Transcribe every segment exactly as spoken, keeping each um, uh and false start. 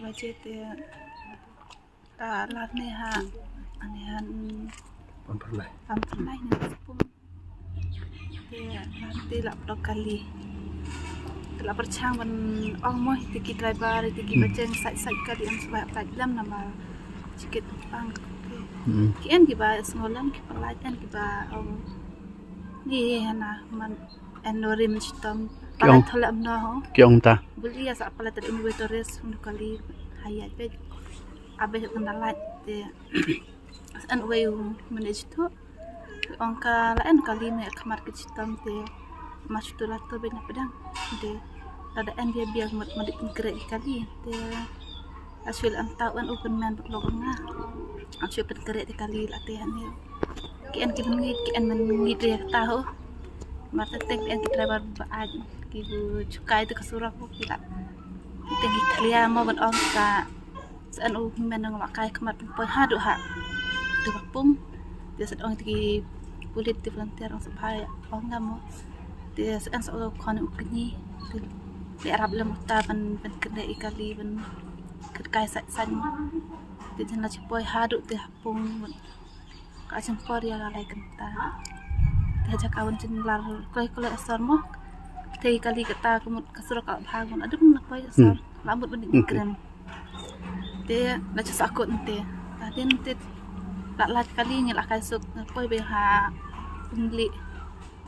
Baje te ta lar ne ha, ane han Pamperlai. Pamperlai ne Sipung. Te lar te la pdok kali. Te la pyrshang ban ong mo ïa ki driver, ïa ki bacheng sait sait kali, ym sngewbha pynlait lem namar jingkit pang. Ki en kiba sngewlem ki pynlait, en kiba ong ni hana man en lori mynta shitom. Pynlait thala amno ho. Ki ong ta. Bul ïa sa pynlait ta innovators unu kali hayat bej. Abe kan lait te. An wei u manage tu. Ong ka la en kali me khmat ki shitom te. Mas tu la to bej na pedang. Te lada en bia bia mut mut pynkhreh kali te. Aswil anta wan u pynmen bak lok nga. Aswil pynkhreh te kali la te han ne. Ki en ki mynngit, ki en mynngit ria ta ho. Mar te teng ki en ki driver ba ai ki bu chukai te ka surok ho ki la. Te ki khlia mo ban ong ka Sa en u hynmen nang la kai khmat poi haduh ha. Te ba pung. Te sa ong te ki pulit te volunteer ong sa phai ong ngam mo. Te sa en sa u khon u kni. Te arap lem uta ban ban kne i kali ban kyrkai sa sa mo. Te jan la chi poi haduh te ha pung. Ka jan por ïa la lai kynta. Te ha jaka wan jin lar kloi kloi asor mo. Te kali kata ka mut ka surok ka bha ngun adum na kloi asor. La mut ban di krem. Te la cha sakut nte. Ta din te la lait kali ngi la kai suk poi be ha Umli.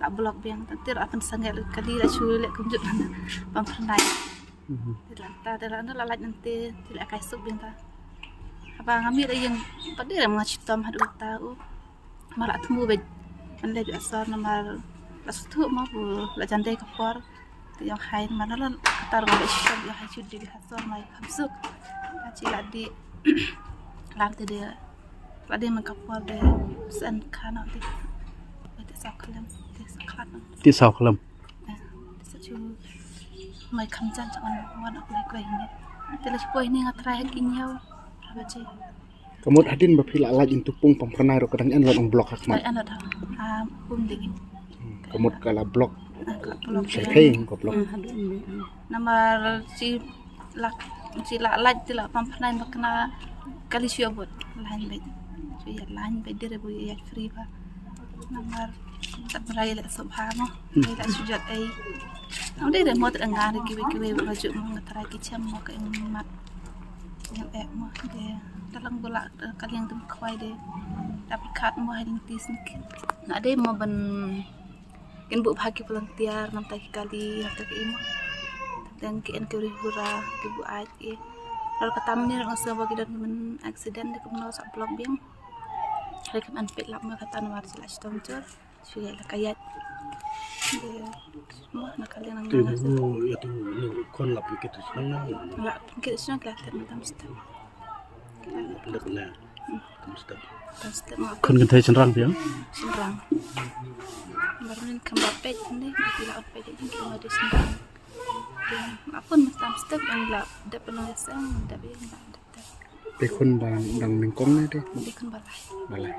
La block biang ta te la pynsangeh kali la shu leh kumjuh na Pamperlai. Te la ta te la la lait nte te la kai suk biang ta. Haba nga mih da ïeng pat de nga shitom haduh ta u. Ma la thmu bad an leh asor namar la suthu ma bu la jan dei ka por. Te ïong hai ma la kata nga la shitom ïong hai shu dei ha asor mai kham suk. Ka chi la dei lam te de la dei man ka por de sen khana de. Te sa khlem te sa khlem. Te sa khlem. Te sa chu mai kham jan cha wan wan ak lai klai ne. Te la poi ne nga trai ha ki ñiew. Ba chi. Ka mut hadien ba phi la lait into pung Pamperlai ruh ka dang en la ong block ha khmat. An la da. Ah, pung de. Ka mut ka la block. Ka la block. Sa thei ka block. Namar chi la chi la lait te la Pamperlai ba kna kali shu bot lain bej. Shu ïa lain bej dire bu ïa free ba. Namar tat berai la sobha mo. Rai la shu jot ei. Am dei re mo te nga re kiwi kiwi ba ju mo nga trai ki chem mo ka mat. Yang ek mo de. Dalang bula kaliang tum khwai de. Tapi kat mo hai tis ni. Na dei mo ban Kin buh bha ki volunteer namta ki kali namta ki imo. Tang ki en ki rih hura ki buh ai ki. Lor kata mini rong sa ba ki don ki men accident de kumno sa block biang. Re kan an pet lap ma kata namar sila shitom jur. Sila la kayat. Mo na kali nang. Te na bu ya tu ni kon lap ki tu sana. Lap ki sana kla ter tam step. Lap na. Tam step. Khun kynthei shynrang phi ong? Shynrang. Bar min kham ba peit ne, phi la ot peit ne, ki ma de shynrang. Apun tam step an la dep no sang, dep yang la dep. Te khun ba dang nyngkong ne de? Te khun ba lai. Ba lai.